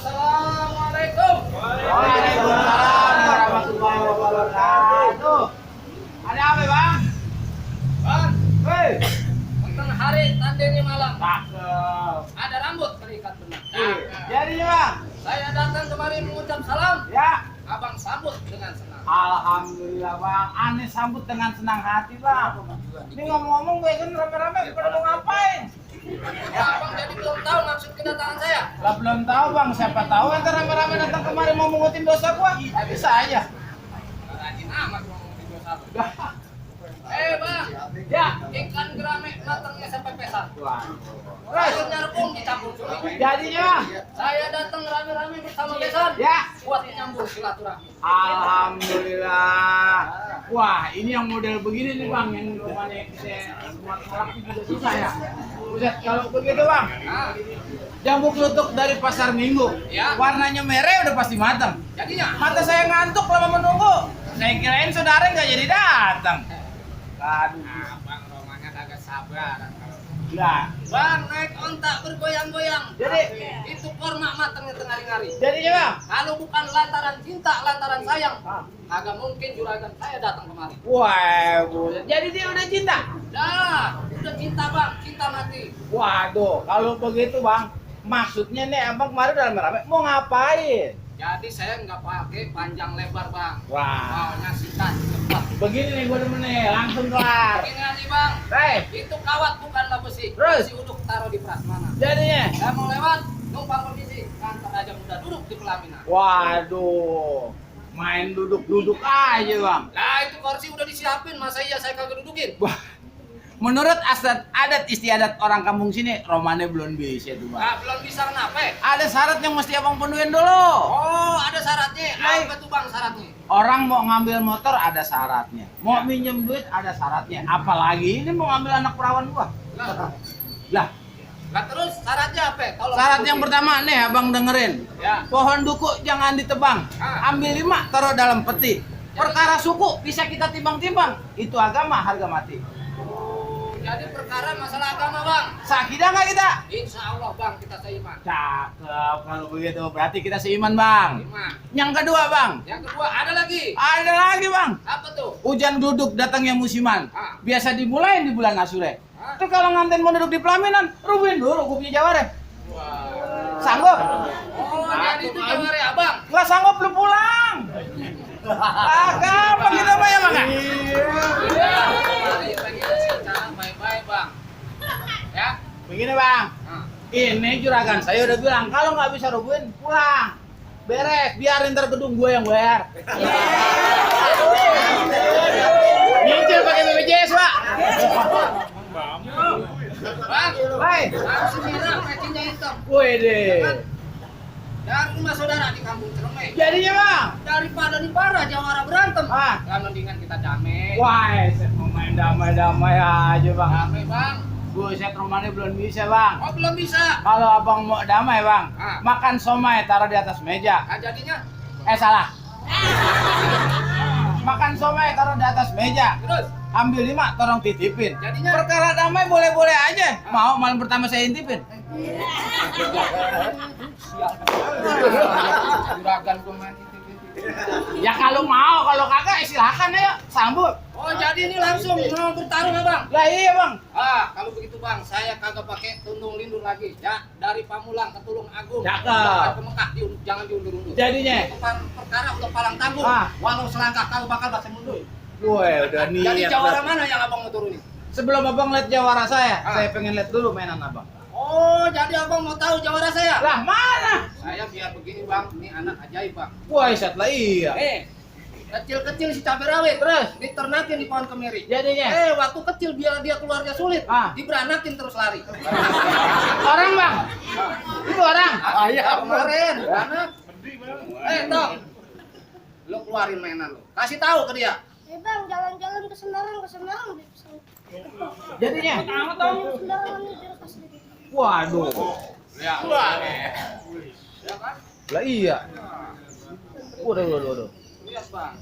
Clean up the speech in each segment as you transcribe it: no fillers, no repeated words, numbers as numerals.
Assalamualaikum. Waalaikumsalam warahmatullahi wabarakatuh. Ada apa, Bang? Bang, Hei. tengah hari tandanya malam. Cakep. Ada rambut terikat benar. Jadinya, Bang? Saya datang kemari mengucap salam. Ya. Abang sambut dengan senang. Alhamdulillah, Bang. Aneh sambut dengan senang hati, Bang. Ini ngomong-ngomong gue kan rame-rame pada mau ngapain? Ya, abang jadi belum tahu maksud kedatangan saya. Lah belum tahu, Bang. Siapa tahu entar rame-rame datang kemari mau mengutin dosa gua. Ya, bisa aja. Rajin amat ngomong di dosa. Dah. Bang. Ya. Ikan gerame matangnya sampai pesan. Wah. Sayurnya rebung dicampur cumi. Jadinya, Bang? Saya datang rame-rame bersama besan. Ya. Buat menyambung silaturahmi. Alhamdulillah. Wah, ini yang model begini nih, Bang, yang rumahnya kita buat kolak juga susah ya. Buset, kalau begitu, Bang. Nah, Jambu klutuk dari pasar Minggu. Ya. Warnanya merah udah pasti matang. jadinya Mata saya ngantuk lama menunggu. Saya kirain saudara nggak jadi datang. Aduh. abang romanya kagak sabar. Lah. Bang, naik ontak bergoyang-goyang. Jadi, Itu korma matangnya tengah-ngari. jadinya, Bang. Kalau bukan lantaran cinta, lantaran sayang, agak mungkin juragan saya datang kemari. Wah, buset. Jadi dia udah cinta. Dah, udah cinta bang, cinta mati. Waduh, kalau begitu, Bang, maksudnya nih abang kemarin udah rame-rame mau ngapain? Jadi saya nggak pakai panjang lebar bang. Wah, Maunya singkat, cepat. begini nih gue demen nih, langsung kelar. Begini aja bang, Hei, itu kawat bukanlah besi. Terus? Besi uduk taruh di prasmanan. jadinya. Saya mau lewat, numpang permisi. Kantor aja udah duduk di pelaminan. Waduh, main duduk-duduk aja, Bang. Lah itu kursi udah disiapin, masa iya saya kagak dudukin? Wah, menurut adat istiadat orang kampung sini, romannya belum bisa tuh, Bang. Nah, belum bisa kenapa? Ada syarat yang mesti abang penuhin dulu. Oh, ada syaratnya. Hai. Apa tuh bang syaratnya? Orang mau ngambil motor ada syaratnya, mau minjem duit ada syaratnya. Apalagi ini mau ngambil anak perawan gua. Lah, Lah terus syaratnya apa? Tolong syarat sebutin. yang pertama nih abang dengerin. Ya. Pohon duku jangan ditebang. Ah. Ambil 5 taruh dalam peti. Perkara suku bisa kita timbang-timbang. Itu agama harga mati. Oh, jadi perkara masalah agama bang. Sakidah nggak kita? Insya Allah bang kita seiman. Cakep kalau begitu. Berarti kita seiman, Bang. Iman. Yang kedua, Bang. Yang kedua ada lagi. Ada lagi, Bang. Apa tuh? Hujan duduk datangnya musiman. Ah. Biasa dimulai di bulan Asure. Ah. Itu kalau nganten mau duduk di pelaminan, rubuhin dulu kupnya jawara. Wah. Sanggup? Oh jadi itu jawari abang. Nggak sanggup lu pulang. Apa kita mah ya, Bang? Iya. Mari pengen secara baik-baik bang. Ya. Begini, Bang. Nah. Ini juragan saya udah bilang kalau nggak bisa rubuhin pulang. Beres, biarin ntar gedung gue yang bayar. Nyicil pakai BPJS, Pak. Bang. Hai. Harus mirip pecinya hitam. Wede. Dari rumah saudara di kampung Ceremai. Jadinya, Bang. Daripada di para jawara berantem. Ah. Ya mendingan kita damai. Wah, mau main damai-damai aja, Bang. Damai bang. Buset, rumahnya belum bisa, Bang. Oh belum bisa. Kalau abang mau damai, Bang, Ah. makan somai taruh di atas meja. Nah, jadinya Salah. Makan somai taruh di atas meja. terus. Ambil 5, tolong titipin. Jadinya Perkara damai boleh-boleh aja. Mau malam pertama saya intipin. juragan pemain itu. Ya kalau mau, kalau kagak silakan ayo sambut. Oh jadi ini langsung mau bertarung ya bang? Lah iya, Bang. Ah kalau begitu bang, saya kagak pakai tundung lindur lagi ya. Dari Pamulang ke Tulung Agung. Cakep. Jangan ke Mekah, jangan diundur-undur. Jadinya? Ini perkara udah palang tanggung. Ah. Walau selangkah kau bakal bahasa mundur. Woi, udah niat. Jadi jawara berarti. mana yang abang mau turunin? Sebelum abang lihat jawara saya Ah. pengen lihat dulu mainan abang. Oh jadi abang mau tahu jawara saya? Lah mana? Saya biar begini bang, ini anak ajaib bang. Woi, set lah iya. Kecil-kecil si cabai rawit, terus diternakin di pohon kemiri. Jadinya Waktu kecil biar dia keluarga sulit, Ah. diberanakin terus lari. orang, Bang. Itu orang. Iya kemarin, anak. Dong, lo keluarin mainan lo, kasih tahu ke dia. Bang, jalan-jalan ke Semarang. Jadinya Semarang ini dia kasih dikit. waduh. Ya, ya kan? Lah iya. Waduh. Lihat bang.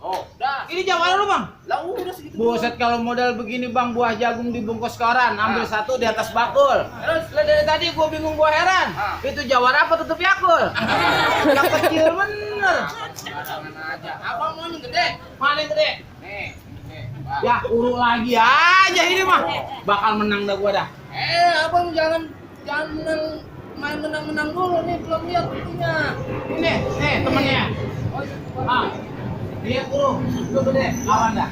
Oh, dah. Ini jawara lu bang. Lah udah segitu. Buset kalau modal begini bang, buah jagung dibungkus koran, ambil satu di atas bakul. Terus? Lah dari tadi gua bingung, gua heran. Itu jawara apa tutup yakul? Yang kecil bener. Barangan aja. Abang mau yang gede? Mana yang gede? Nih. Nih. Ya urut lagi aja ini mah. Bakal menang dah gua dah. Abang jangan main menang-menang dulu nih, belum lihat buktinya. Ini, nih temennya. Ah, dia urut, lu gede, lawan dah.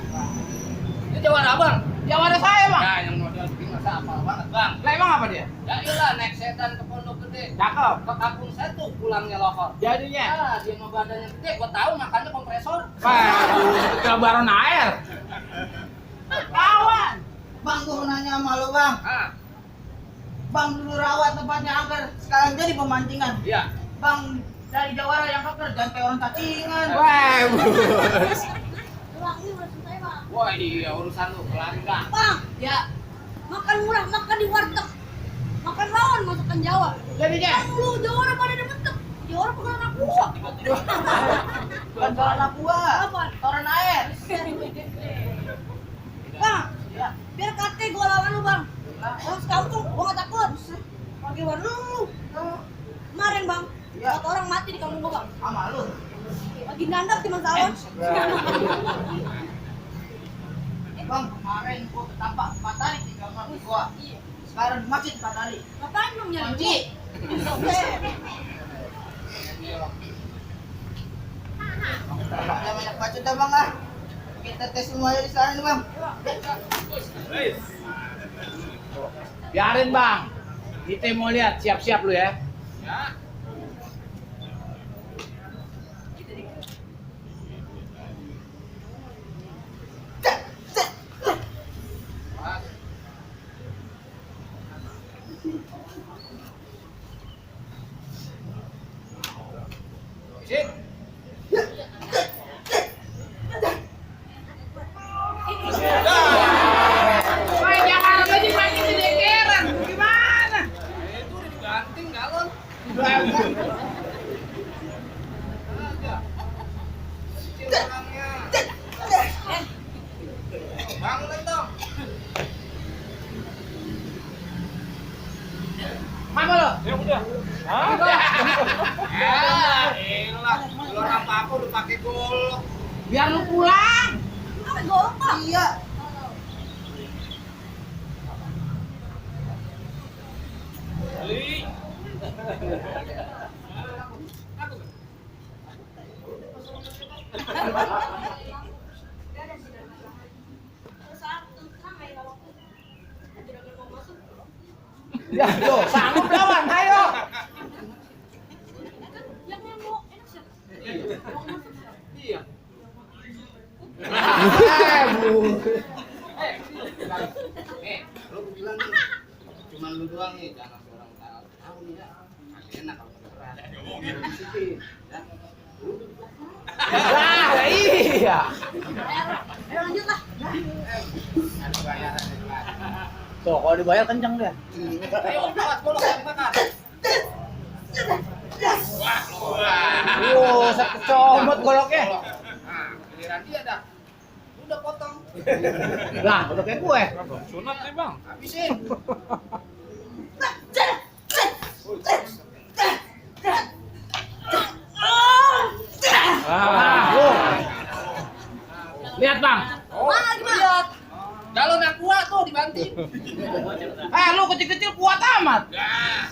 Ini jawara abang. Jawara saya bang. Ya, yang model begini masa apa banget bang? Lah emang apa dia? Ya iyalah, naik sedan ke Pondok Gede. Cakep. Ke kampung saya tuh pulangnya lokor. Jadinya. Ya, dia mau badannya gede, gua tahu makannya kompresor. Wah, ke baron air. Kawan. Bang, gua mau nanya sama lo bang. Ah, Bang dulu rawat tempatnya angker, sekarang jadi pemancingan. iya. Bang dari jawara yang keker, jangan kayak orang cacingan. Wah, Bang, ini udah selesai bang. Wah iya urusan lu, kelar enggak? Bang, Ya, makan murah, makan di warteg. Makan rawon, masakan Jawa. jadinya. Bang, lu jawara pada ada bentuk. Jawara pegang anak buah. bukan soal anak buah, Apa? toren air. Bang, Ya, biar kate gua lawan lu bang. Orang sekampung, gua gak takut. Pakai war lu. Kemarin bang, Ya. 4 orang mati di kampung gua bang. sama lu. Lagi dandap di Masalon. Bang, kemarin gua ketapak 4 hari di kamar gua. Sekarang di masjid 4 hari. Ngapain belum nyari? Kunci. Jangan banyak bacot dah bang ah. Kita tes semuanya di sana nih bang. Biarin bang. Kita mau lihat, siap-siap lu ya. Ya. Sip. Wah, jangan lagi makin di dekeran. Gimana? Itu udah diganting galon. Aja. Kecil orangnya. Bangun dong. Mana lo? Elah, telur apa udah pakai golok. Biar lu pulang. Apa golok bang? Iya. Ya, tuh, sanggup lawan, ayo. Yang mau enak siapa? Iya. Lu bilang nih, cuma lu doang nih, jangan orang tahu nih ya. Masih enak kalau beneran. Disiplin, ya. Lah, iya. Ayo lanjut lah. Ada bayaran yang lain. Tuh, kalau dibayar kenceng dia. Ayo, buat golok yang bakar. Wah, Wow, sekecomot goloknya. Nah, giliran dia dah. Udah potong. Lah, udah kayak gue. Sunat nih, Bang. Habisin. Lu. Lihat, Bang. Mana lagi bang? Galon yang kuat tuh dibanting. Lu kecil-kecil kuat amat. Nah,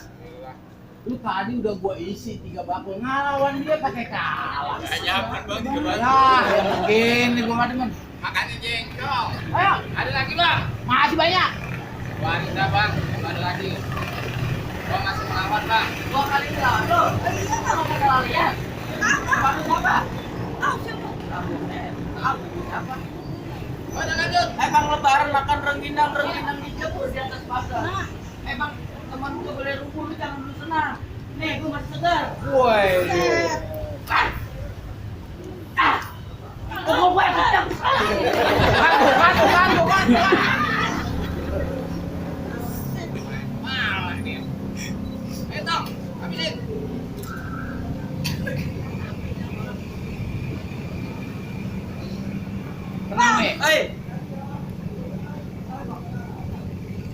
Lu tadi udah gua isi 3 bakul, ngelawan dia pakai kalah. jangan Bang, 3 bakul. Ya, yang begini gua nggak demen. Makannya jengkol. Ayo, Ada lagi, Bang? makasih banyak. Wah, ada, Bang. Ada lagi. Gua masih melawan, Bang. 2 kali lawan lo. Iya bang, Apa kalian? apa? Siapa? Ah, siapa? Siapa? Udah lanjut. Emang lebaran makan rengginang di jebur di atas pasar. Nah, Emang teman gue boleh rumput lu jangan dulu senang. Nih gue masih segar. Woi. Tunggu gue kencang. Bantu. Malah nih. Ayo, Tong. Habisin. nih. Hei.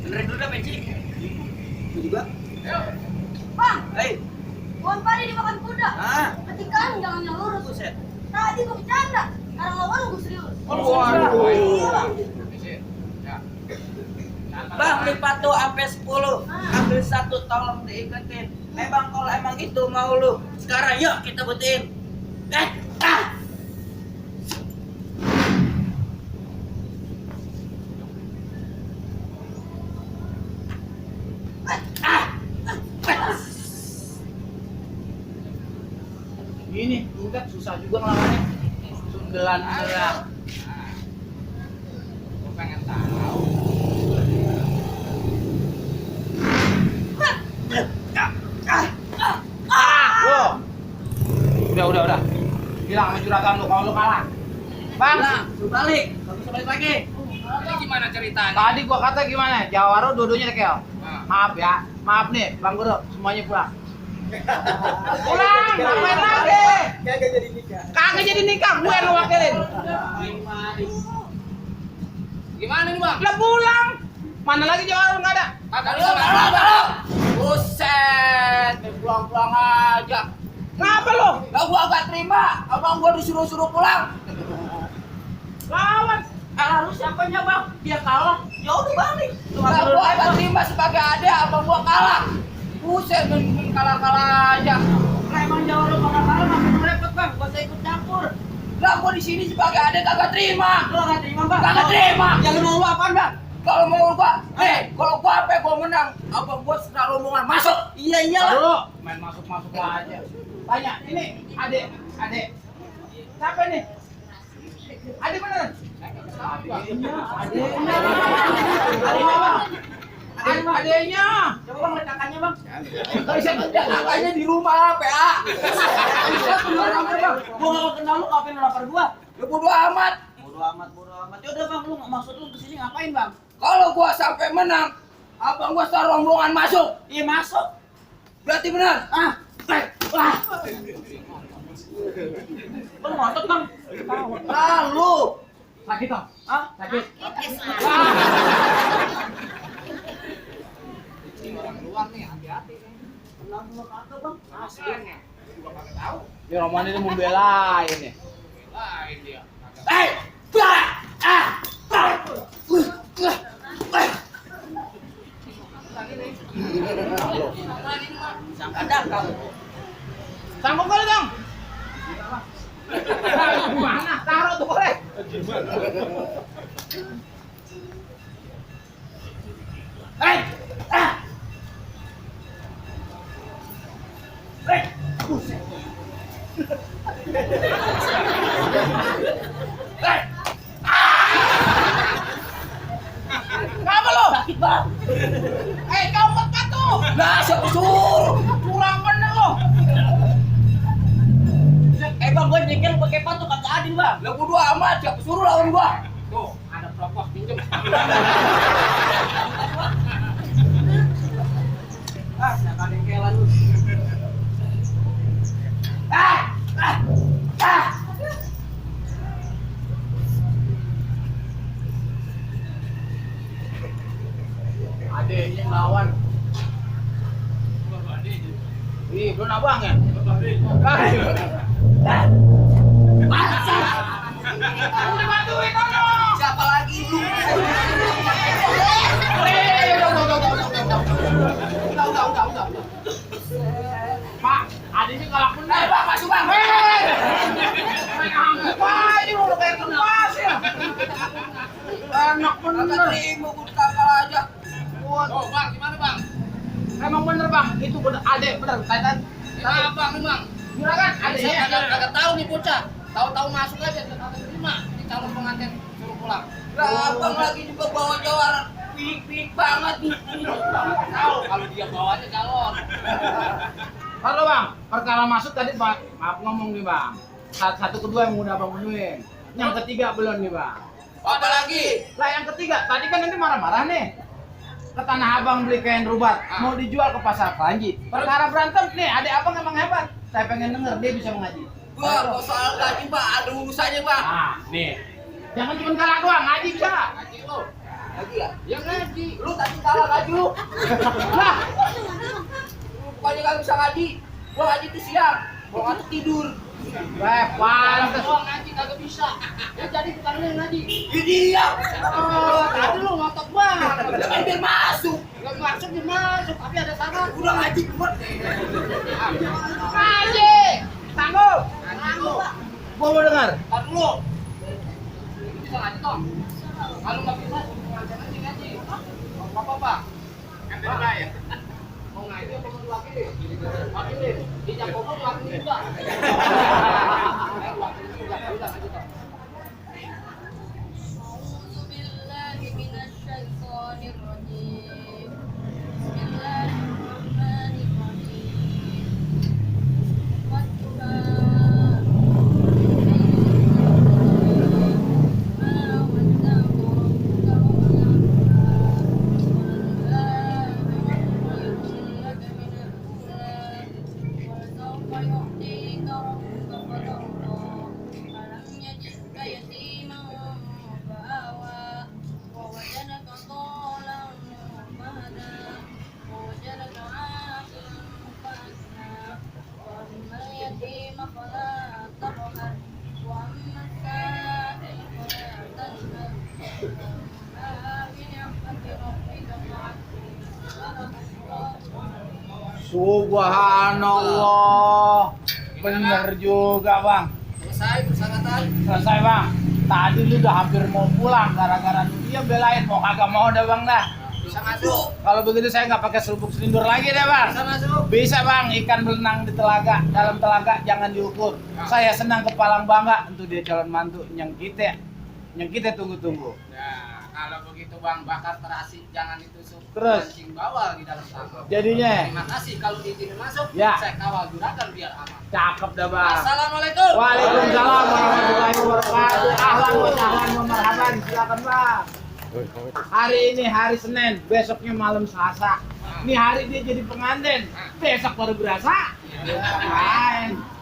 Benerin dulu dah bensin. Gua juga. Bang, Hei. pohon padi dimakan kuda. Ah. Ketikan jangan yang lurus. Buset. Tadi gua bercanda, sekarang lawan gua serius. Waduh. Iya, Bang. Bang, lipat tuh sampai 10. Ambil satu tolong diiketin. Memang kalau emang itu mau lu. Sekarang yuk kita butuhin. Ah. Ini udah susah juga ngelawannya. Sundelan beneran. Gue pengen tahu. Lo. Udah. Bilang sama juragan lu kalau lu kalah. Bang, Lu balik. Gak bisa balik lagi. Ini gimana ceritanya? tadi gua kata gimana? Jawaro dua-duanya dekel. Nah. Maaf ya. Maaf nih, Bang Guru, semuanya pulang. Pulang, ngapain lagi? Kagak jadi nikah. Kagak jadi nikah, gue yang wakilin. Gimana nih bang? Lah pulang. Mana lagi Jawaro nggak ada? Kagak Halo, bisa. halo. Buset, pulang-pulang aja. Ngapa lo? Lah gua gak terima, abang gua disuruh-suruh pulang. Lawan. Lalu siapanya bang? Dia kalah, ya udah balik. Lah gua gak terima sebagai adek, abang gua kalah. Buset, main kalah-kalah aja. Lah emang jauh lu kalah makin repot bang, gua saya ikut campur. Lah gua di sini sebagai adek kagak terima. Lu gak terima bang? Kagak terima. Yang mau lu apaan bang? Kalau mau gua, kalau gua apa gua menang, abang gua setelah rombongan masuk. Iya iyalah. Dulu main masuk aja. Tanya, ini adek. Siapa nih? Adek beneran? Adeknya. Coba bang lihat kakaknya bang. Kakaknya di rumah, PA. Gua gak kenal lu, ngapain lu lapar gua? Ya bodo amat. Bodo amat. Ya udah bang, lu maksud lu kesini ngapain bang? Kalau gua sampai menang, abang gua setelah rombongan masuk. Iya masuk. Berarti benar. Lu ngotot bang? Lu. Sakit toh? Hah? Sakit. Ini orang luar nih, hati-hati. Kenal lu kagak bang? Aslinya. Gua kagak tahu. Ya Roman ini membelain ya. Lain dia. Sangkadang kamu. Sanggup kali dong. Gimana? Taruh tuh korek. Ngapa lo? Sakit bang. Kau empat tuh. Nah siapa suruh? Kurang bener lo. Bang gua nyengkel pakai patu kagak adil bang. Lah bodo amat, siapa suruh lawan gua? Tuh, ada propos pinjem. Siapa dengkelan lu? Adeknya lawan. Ih, belum abang ya? Udah bantuin dong. Siapa lagi lu? Udah. Pak, adiknya galak bener. Bang masuk bang. Wah, ini udah kayak kemas ya. Enak Kagak bener. terima gua ditangkal aja. Oh bang, gimana bang? Emang bener bang, itu bener adek bener. Tadi Ini abang nih bang. juragan Saya adeknya. kagak tahu nih bocah. Tahu-tahu masuk aja, kagak terima. Ini calon pengantin suruh pulang. Lah abang lagi juga bawa jawara. Pik banget nih. Tahu kalau dia bawanya calon. Halo bang, perkara masuk tadi pak, maaf ngomong nih bang. Satu kedua yang udah abang penuhin. Yang ketiga belum nih bang. Apa lagi? Lah yang ketiga, tadi kan nanti marah-marah nih. Ke tanah abang beli kain rubat, mau dijual ke pasar Keranji. Perkara berantem nih, adik abang emang hebat. Saya pengen denger dia bisa mengaji. Gua soal gaji bang, ada urusannya bang. Ah, nih. Jangan cuma kalah doang, ngaji bisa. Ngaji lu. Lagi ya? Ya ngaji. Lu tadi kalah ngaji lu. Lah, Lu bukannya gak bisa ngaji. Gua ngaji tuh siang. Gua ngantuk tidur. pantes. Doang ngaji kagak bisa. Ya jadi bukan lu yang ngaji. Ini ya. Oh, tadi lu ngotot banget. Jangan biar masuk. Gak masuk dia masuk, tapi ada syarat. Udah ngaji keluar. Ngaji. Tangguh. Ngaji lu. Gua mau dengar. Tar dulu. Bisa ngaji toh? Kalau nggak bisa, ngaji ngaji. Apa apa? Ambil ya. Mau ngaji apa mau lagi? Lagi deh. Di Jakobo lagi juga. Subhanallah. Bener juga, Bang. Selesai persyaratan. Selesai, Bang. Tadi lu udah hampir mau pulang gara-gara dia belain mau kagak mau dah, Bang dah. Bisa masuk. Kalau begitu saya nggak pakai selubuk selindur lagi deh, Bang. Bisa masuk. Bisa, Bang. Ikan berenang di telaga, dalam telaga jangan diukur. Saya senang kepalang bangga untuk dia calon mantu yang kita tunggu-tunggu. Nah, kalau begitu Bang, bakar terasi jangan ditusuk. Terus? Mancing bawal di dalam tangga. Jadinya Terima kasih kalau diizinin masuk. Ya. Saya kawal juragan biar aman. cakep dah, Bang. Assalamualaikum. Waalaikumsalam warahmatullahi wabarakatuh. Ahlan wa sahlan wa marhaban. Silakan, Bang. Hari ini hari Senin, besoknya malam Selasa. Ini hari dia jadi pengantin. Besok baru berasa. Main.